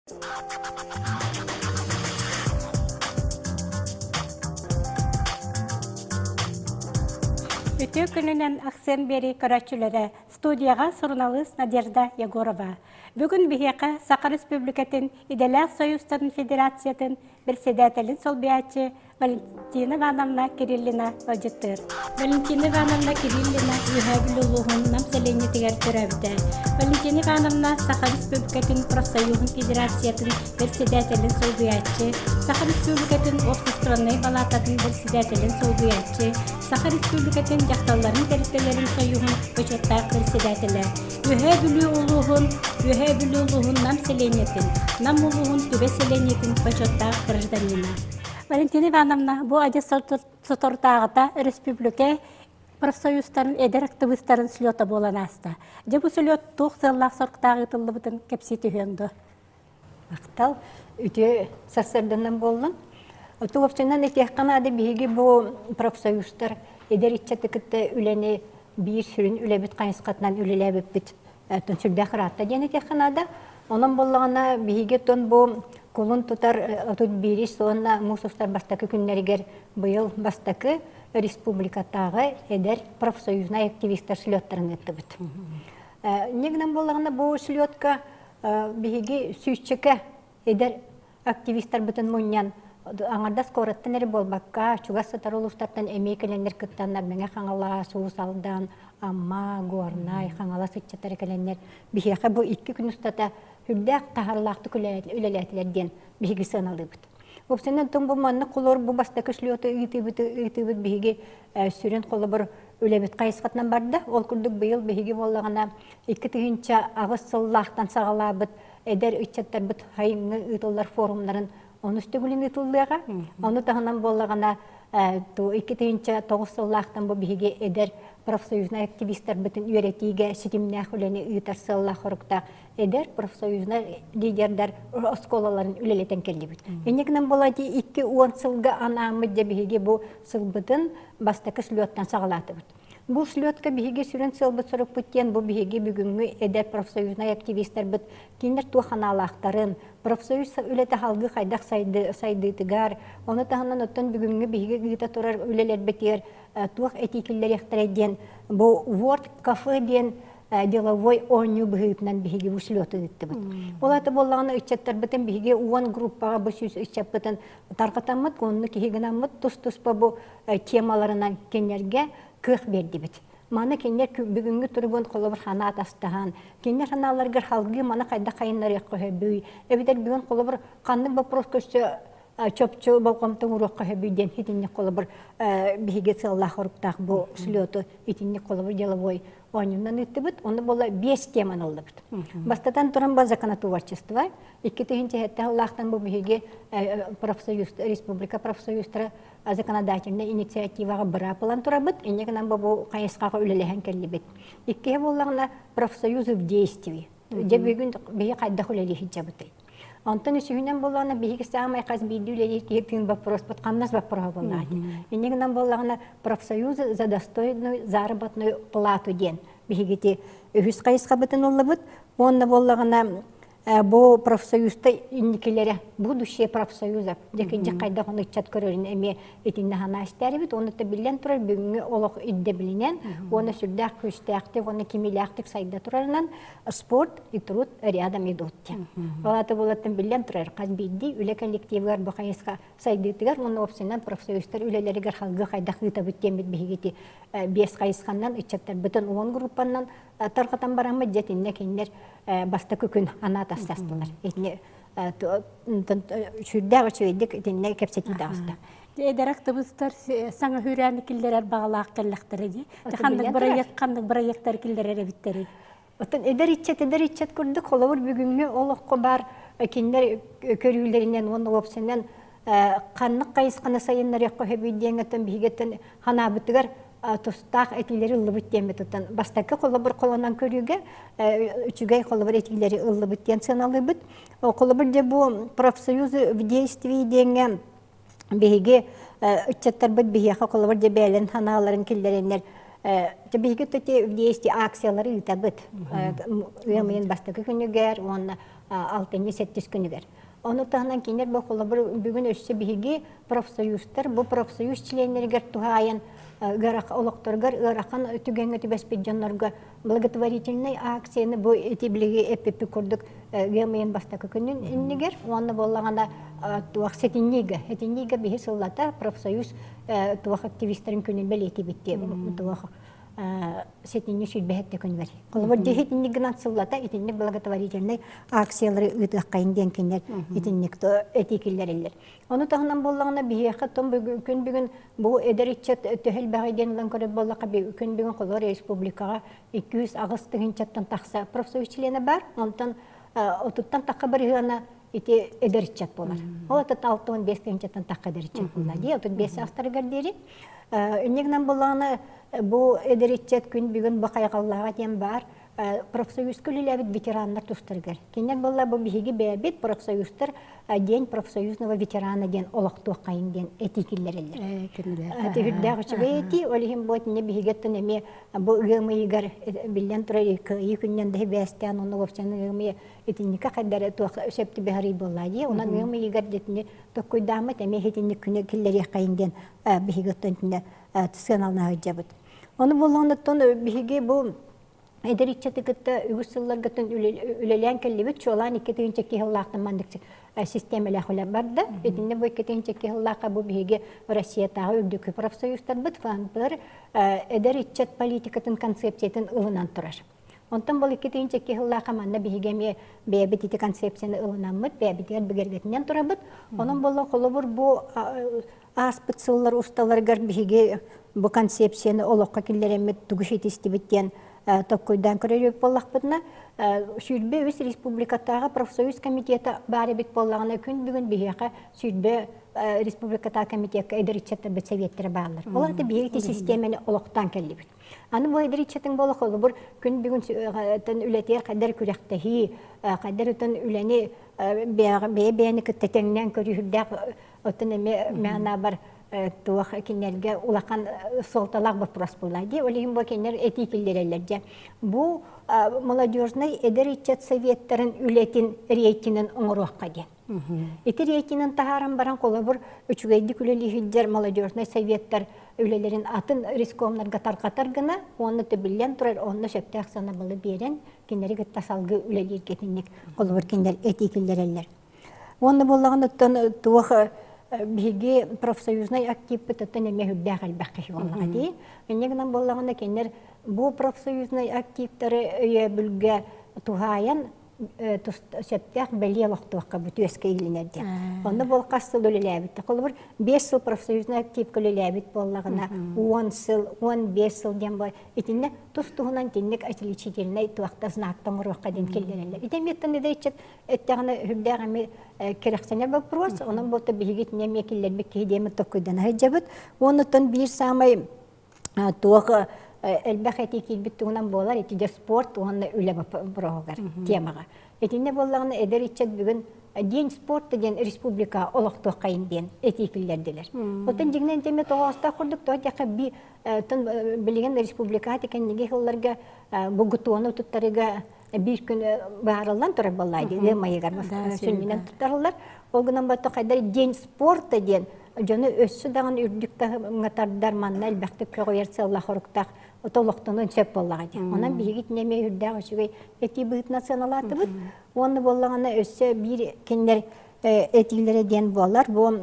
Үтүө күнүнэн Аксен биэрии көрөөччүлэрэ студияҕа суруналыыс Надежда Егорова. Бүгүн биһиэхэ Саха Республикатын Идэлээх Союзтарын Федерациятын председателин солбуйааччы Валентина Ивановна Кириллина ыалдьыттыыр. Валентина Ивановна Кириллина Үөһээ Бүлүү улууһун Нам сэлиэнньэтигэр төрөөбүтэ. Валентина Ивановна Саха Республикатын профсоюһун федерациятын председателин солбуйааччы, Саха Республикатын общественнай балаататын председателин солбуйааччы, Саха Республикатын дьахталларын тэрилтэлэрин союһун бочуоттаах председателэ, Үөһээ Бүлүү улууһун Үөһээ Бүлүү улууһун Нам сэлиэнньэтин, Нам улууһун Түбэ сэлиэнньэтин бочуоттаах гражданина. Валентина Ивановна, бу адьас соторутааҕыта өрөспүүбүлүкэ профсоюзтарын эдэр актыбыыстарын слета буолан ааста. Дьэ бу слет туох сыаллаах-соруктаах ыытыллыбытын кэпсии түһүөҥ дуо? Махтал, үтүө сарсыарданан буоллун. Туопчанан этиэххэ наада биһиги бу профсоюзтар эдэр ыччаты кытта үлэни биир сүрүн үлэбит хайысхатынан үлэлээбиппит сүрдээх ыраатта диэн этиэххэ наада. Онон буоллаҕына биһиги оттон бу кулун тутар 31 уонна муус устар бастакы күннэригэр быйыл бастакы республикатааҕы эдэр профсоюзнай активистар слеттарын ыыттыбыт. Инньэ гынан буоллаҕына бу слетка биһиги сүүсчэкэ эдэр активистарбытын мунньан аҥардас куораттан эрэ буолбакка, чугас сытар улуустартан эмиэ кэлэннэр кыттаннар Мэҥэ Хаҥалас, Уус Алдан, Амма, Горнай, Хаҥалас ыччаттара кэлэннэр биһиэхэ бу икки күн устата сүрдээх таһаарыылаахтык үлэлээтилэр диэн биһиги сыаналыыбыт. Уопсайынан тум бу маннык холобур бу бастакы слету ыытыыбыт ыытыыбыт биһиги сүрүн холобур үлэбит хайысхатынан барда. Ол курдук быйыл биһиги буоллаҕына 2008 сыллаахтан саҕалаабыт эдэр ыччаттарбыт сайыҥҥы ыытыллар форумнарын онус төгүлүн ыытыллыаҕа. Ону таһынан буоллаҕына 2009 сыллаахтан бу биһиги эдэр профсоюзнай активистарбытын үөрэтиигэ ситимнээх үлэни ыытар сыаллаах-соруктаах эдэр профсоюзнай лидердэр оскуолаларын үлэлэтэн кэллибит. Инньэ гынан буолла 20 сылга анааммыт дьэ биһиги бу сылбытын бастакы слеттан саҕалаатыбыт. Бу слетка биһиги сүрүн сыалбыт-сорукпут диэн бу биһиги бүгүҥҥү эдэр профсоюзнай активистарбыт кинилэр туох анаалаахтарын, профсоюз үлэтэ салгыы хайдах сайдыытыгар, ону таһынан оттон бүгүҥҥү биһиги ыыта турар үлэлэрбитигэр туох этии киллэриэхтэрэй диэн бу Word кафе диэн деловой оонньуу быһыытынан биһиги бу слету ыыттыбыт. Ол аата буоллаҕына ыччаттарбытын биһиги 10 группаҕа бу сүүс ыччаппытын тарҕатаммыт, онну киһи гынаммыт тус-туспа бу темаларынан кинилэргэ кыах биэрдибит. Маны кинилэр бүгүҥҥү туругун холобур санаа атастаһан, кинилэр санааларыгар салгыы маны хайдах хайыннарыахха сөбүй, эбэтэр бүгүн холобур ханнык вопрос көстө чопчу болҕомто ууруохха сөбүй диэн итинник холобур биһиги сыаллаах-соруктаах бу слету итинник холобур деловой оонньуунан ыыттыбыт. Ону буола биэс теманы ыллыбыт. Бастатан туран бу законотворчество, 2007 сыллаахтан бу биһиги профсоюз, республика профсоюзтара законодательнай инициативаҕа быраап ылан турабыт. Инньэ гынан бу хайысхаҕа үлэлэһэн кэллибит. Иккиһэ буоллаҕына профсоюзы в действии. Дьэ бүгүн биһи хайдах үлэлии сылдьабытый? Онтон үсүһүнэн буоллаҕына биһиги саамай хас биирдии үлэлиир киһи тыын боппуруоспут хамнас боппуруоһа буоллаҕа дии. Инньэ гынан буоллаҕына профсоюзы за достойную заработную плату диэн биһигити үһүс хайысхабытын ыллыбыт. Уонна буоллаҕына бу профсоюзта инникилэрэ будущее профсоюза дьэ хайдах ону ыччат көрөрүн эмиэ итиннэ санаа истээрибит уонна биллэн турар бүгүҥҥү олох ирдэбилинэн уонна сүрдээх күүстээхтик уонна кимиилээхтик сайда турарынан спорт и труд рядом идут диэн. Ол аата буолаттан биллэн турар хас биирдии үлэ коллективыгар бу хайысха сайдыытыгар уонна уопсайынан профсоюзтар үлэлэригэр халгыы хайдах ыытабыт диэммит биһигити биэс хайысханнан ыччаттарбытын уон группаннан тарҕатан бараммыт дьэ итиннэ кинилэр бастакы күн анаа тастастылар. Итини сүрдээх үчүгэйдик итиннэ кэпсэтии таҕыста. Эдэр актыбыыстар саҥа хүүрээни киллэрэр баҕалаах кэллэхтэрэ дии. Ханнык бырайыак ханнык бырайыактары киллэрэр эбиттэрий? Оттон эдэр иччат эдэр иччат курдук холобур бүгүҥҥү олоххо баар кинилэр көрүүлэринэн уонна уопсайынан ханнык хайысханы сайыннарыахха сөбүй диэҥ оттон биһиги ханаабытыгар тустаах этиилэри ыллыбыт диэммит оттон бастакы холобур холонон көрүүгэ үчүгэй холобур этиилэри ыллыбыт диэн сыаналыыбыт. Холобур дьэ бу профсоюзы в действии диэҥҥэ биһиги ыччаттарбыт биһиэхэ холобур дьэ бэйэлэрин санааларын киллэрэннэр. Биһиги төти вместе акциялары ыытабыт. Ыам ыйын бастакы күнүгэр уонна алтынньы сэттис күнүгэр. Ону таһынан кинилэр бу холобур бүгүн өссө биһиги профсоюзтар бу профсоюз членнэригэр туһаайан ыарахан олохторугар ыарахан түгэҥҥэ түбэспит дьоннорго благотворительнай акцияны бу ити билиги эппиппит курдук ыам ыйын бастакы күнүн иннигэр уонна буоллаҕына туох сэтинньигэ сэтинньигэ биһи сыллата профсоюз туох активистарын күнүн бэлиэтиибит туох сэтинньи сүүрбэһэттэ күнүгэр. Холобур, дьиэ итинник гынан сыллата итинник благотворительнай акциялары ыытыаххайын диэн кинилэр итинник этии киллэрэллэр. Ону таһынан буоллаҕына биһиэхэ том күн бүгүн бу эдэр ыччат төһө элбэҕий диэн ылан көрөр буоллахха күн бүгүн холобур республикаҕа 208 тыһыынчаттан тахса профсоюз чилиэнэ бар. Онтон отуттан тахха барыһыана ити эдэр ыччат буолар. Ол отут 65 тыһыынчаттан тахха эдэр ыччат буолла дии. 35 саастарыгар диэри. Инньэ гынан буоллаҕына бу эдэр ыччат күн бүгүн бу хайҕаллааҕа диэн баар профсоюзка үлэлээбит ветераннар тустарыгар. Кинилэр буолла бу биһиги бэйэбит профсоюзтар день профсоюзного ветерана диэн олохтуоххайын диэн этии киллэрэллэр. Түһүрдээх үчүгэй этии, ол иһин бу итиннэ биһиги оттон эмиэ бу ыам ыйыгар биллэн турар кыайыы күнүнэн да сибээстээн онно уопсайынан ыам ыйа итинникэ хайдары туох сөп түбэһэрий буолла дии. Онон ыам ыйыгар дьэтини токкуйдааммыт эмиэ итинник күнү киллэриэххэйин диэн биһиги оттон итиннэ сыаналана сылдьабыт. Ону буоллаҕына биһиги бу эдэр ыччаты кытта үгүс сылларгытын үлэлээн кэллибит. Чуолаан 2002 сыллаахтан маннык систиэмэлээх үлэ барда. Итиннэ бу 2002 сыллаахха бу биһиги Россиятааҕы үрдүкү профсоюзтарбыт ФНПР эдэр ыччат политикатын концепциятын ылынан турар. Онтон бұл 2002 сыллаахха манна биһиги эмиэ бэйэбит ити концепцияны ылынаммыт, бэйэбитигэр бигэргэтинэн турабыт. Онон буолла холобур бу ааспыт сыллар усталарыгар биһиги бу концепцияны олоххо киллэрэммит тугу ситистибит диэн токкуйдаан көрөр буоллахпытына, 23 республикатааҕы профсоюз комитета баар эбит буоллаҕына, күн бүгүн биһиэхэ 20 республикатааҕы комитекка эдэр ыччаттарбыт советтара бааллар. Ол аата биһиги ити систиэмэни олохтоон кэллибит. Аны бу эдэр ыччатыҥ буола холобур күн бүгүн үлэтигэр хайдар күрэхтэһии, хайдар отон үлэни бэйэ-бэйэни кытта тэҥнээн көрүүрдээх оттон эмиэ мээнабар туох кинилэргэ улахан суолталаах вопрос буолла дии. Ол иһин бу кинилэр этии киллэрэллэр дьэ. Бу молодежнай эдэр ыччат советтарын үлэтин рейтинин оҥоруохха диэн. Ити рейтинин таһааран баран холобур үчүгэйдик үлэлииһиддэр молодежнай советтар үлэлэрин атын рискомнарга тарҕатар гына уонна төбүллэн турар онно сөптөөх санабылы биэрэн кинилэри кытта салгыы үлэлииргэ итинник холобур кинилэр этии киллэрэллэр. Уонна буоллаҕына оттон туох биһиги профсоюзнай активпыт оттон эмиэ үрдээх элбэх киһи буоллаҕа дии. Инньэ гынан буоллаҕына кинилэр бу профсоюзнай активтары өйөбүлгэ туһаайан сөптөөх бэлиэ олохтуохха бу түөскэ иилинэр диэн. Онно бол хас сыл үлэлээбит. Холобур, 5 сыл профсоюзнай активка үлэлээбит буоллаҕына, 10 сыл, 15 сыл диэн бу итиннэ тус-туһунан итинник отличительнай туохта знактан оҥоруохха диэн киллэрэллэр. Ити эмиэттэн эдэр эттэҕинэ үрдээх эми кэрэхсэнэр вопрос. Онон буолта биһиги итиннэ эмиэ киллэрбит киһи диэммит токкуйдана сылдьабыт. Уоннуттан биир саамай туох элбэх этии киирбит туһунан буолар ити дьэ спорт уонна үлэ боппуруоһугар темаҕа. Итиннэ буоллаҕына эдэр ыччат бүгүн День спорта диэн республика олохтуоххайын диэн этии киллэрдилэр. Оттон дьиҥинэн тэмэ тоҕоостоох курдук тоҕо диэххэ би билигин республикаҕа кэнниги сылларга бугутуону туттарыга биир күн быһаарыллан турар буоллаа дии ыам ыйыгар сүнньүнэн туттарыллар. Ол гынан баттах хайдар день спорта диэн дьону өссө даҕаны үрдүк таһымҥа тардар манна элбэхтик көҕүйэр сыаллаах-соруктаах олохтонуон сөп буоллаҕа диэн. Онон биһиги итини эмиэ үрдээх үчүгэй этии быһыытынан сыаналаатыбыт. Уонна буоллаҕына өссө биир кинилэр этиилэрэ диэн буолар. Бу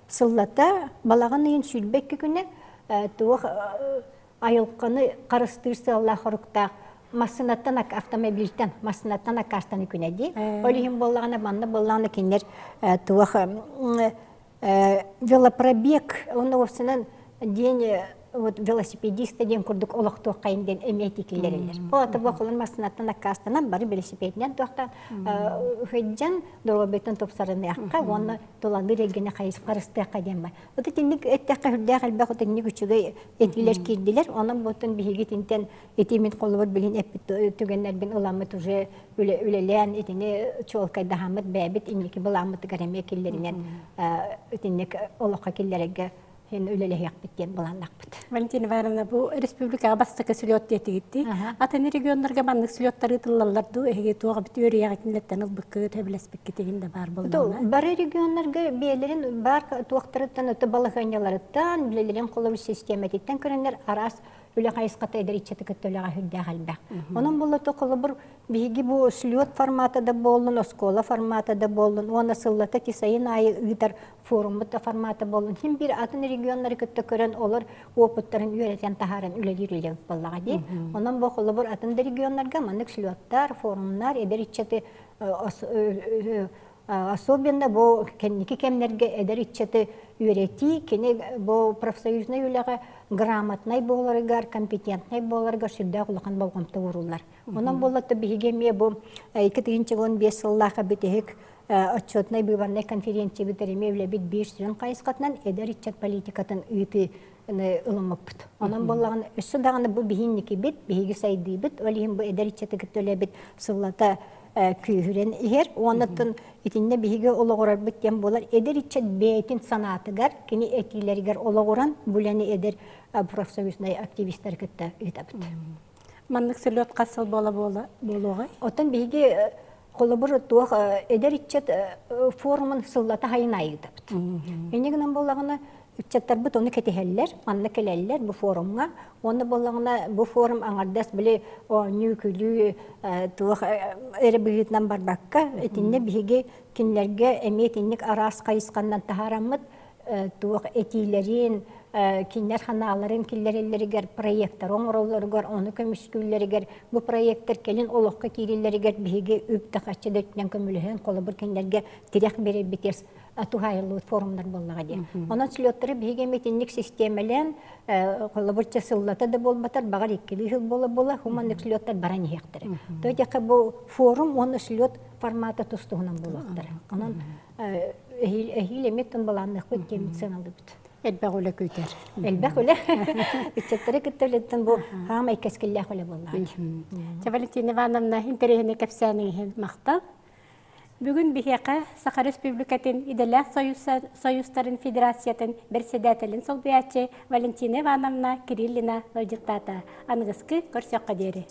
сыллата балаҕан ыйын 22 күнэ туох айылҕаны харыстыыр сыаллаах-соруктаах массыынаттан автомобильтан массыынаттан аккаастаны күнэ дии. Ол иһин буоллаҕына манна буоллаҕына кинилэр туох велопробег уонна уопсанан диэн вот велосипедиста диэн курдук олохтуоххайын диэн эмиэ этикиллэрэллэр. Ол ата буолан массыынаттан аккаастанан бары велосипединэн туохтаан сылдьан доруобуйатын тупсарыныахха уонна тулалыыр эйгэни харыстыахха диэн бар. Вот итинник эттэххэ сүрдээх элбэх итинник үчүгэй этиилэр киирдилэр. Онон буотун биһиги итинтэн ити мин холобур билин эппит түгэннэрбин ыламмыт уже үлэлээн итини чуолкайдаһаммыт бэйэбит инники былааммытыгар эмиэ киллэринэн итинник олоххо киллэрэргэ. Һин үлэлэһиэхпит диэн былааннахпыт. Валентина Ивановна, бу республикаҕа бастакы слет диэтигитти. Атын регионнарга маннык слеттар ыытыллаллар дуу, эһиги туох эбит үөрүйэҕитинлэттэн ылбыккыт, сөбүлэспиккитигин да баар буоллаҕына? Бары регионнарга бэйэлэрин баар туохтарыттан, өтө балаһыанньаларыттан, үлэлэрин холобур систиэмэтиттэн көрөннөр араас үлэ хайысхата эдэр иччэти кытта үлэҕэ сүрдээх элбэх. Онон буолла холобур биһиги бу слет формата да буоллун, оскуола формата да буоллун уонна сыллата ти сайын аайы ыытар форуммут да формата буоллун син биир атын регионнары кытта көрөн олор опыттарын үөрэтэн таһааран үлэлиир үлэ буоллаҕа дии. Онон бу холобур атын да регионнарга маннык слеттар, форумнар эдэр иччэти Особенно бу кэнники кэмнэргэ эдэр ыччаты үөрэтии, кини бу профсоюзнай үлэҕэ грамотнай буоларыгар, компетентнай буоларыгар сүрдээх улахан болҕомто ууруллар. Онон буоллата биһиги эмиэ бу 2015 сыллаах бүтэһик отчетнай быыбарнай конференциябыт эмиэ үлэбит биир сүрүн хайысхатынан эдэр ыччат политикатын ыытыы ылыммыппыт. Онон буоллаҕына өссө даҕаны бу биһиинникибит, биһиги сайдыыбыт, ол иһин бу эдэр ыччаты кытта үлэбит сыллата күүһүрэн иһэр. Уоннаттан итиннэ биһиги олоҕурарбыт диэн буолар эдэр ыччат бэйэтин санаатыгар, кини этиилэригэр олоҕуран бу үлэни эдэр профсоюзнай активистары кытта ыытабыт. Маннык слет хас сыл буола буолуоҕай? Оттон биһиги холобур туох эдэр ыччат форумун сыллата хайын ыытабыт. Инньэ гынан буоллаҕына Ыччаттарбыт ону кэтэһэллэр, манна кэлэллэр бу форумҥа. Уонна буоллаҕына бу форум аҥардас били оонньуу-күлүү туох эрэ быһыытынан барбакка, итиннэ биһиги кинилэргэ эмиэ итинник араас хайысханнан таһаараммыт туох этиилэрин, кинилэр санааларын киллэрэллэригэр, проектары оҥороллоругар, ону көмүскүүллэригэр, бу проектар кэлин олоххо киирэллэригэр биһиги үп да харчы да өттүнэн көмөлөһөн, холобур кинилэргэ тирэх биэрэрбитигэр туһаайыллыбыт форумнар буоллаҕа дии. Онон слеттары биһиги эмиэ итинник систиэмэлээн холобурча сыллата да буолбатар, баҕар иккилии сыл буола-буола хуманнык слеттар баран иһиэхтэрэ. То диэххэ бу форум уонна слет формата тус-туһунан буолуохтара. Онон эһиил эмиэ тын былаанныахпыт диэн сыаналыыбыт. Элбэх үлэ күүтэр. Элбэх үлэ. Ыччаттары кытта үлэттэн бу хаамай кэскиллээх үлэ буоллаҕа. Чэ, Валентина Ивановна, интэриэһинэй кэпсээниҥ иһин махтал. Бүгүн биһиэхэ Саха Республикатын идэлээх союзтарын федерациятын бэрэссэдээтэлин солбуйааччы Валентина Ивановна Кириллина ыалдьыттаата. Аныгыскы көрсөххө диэри.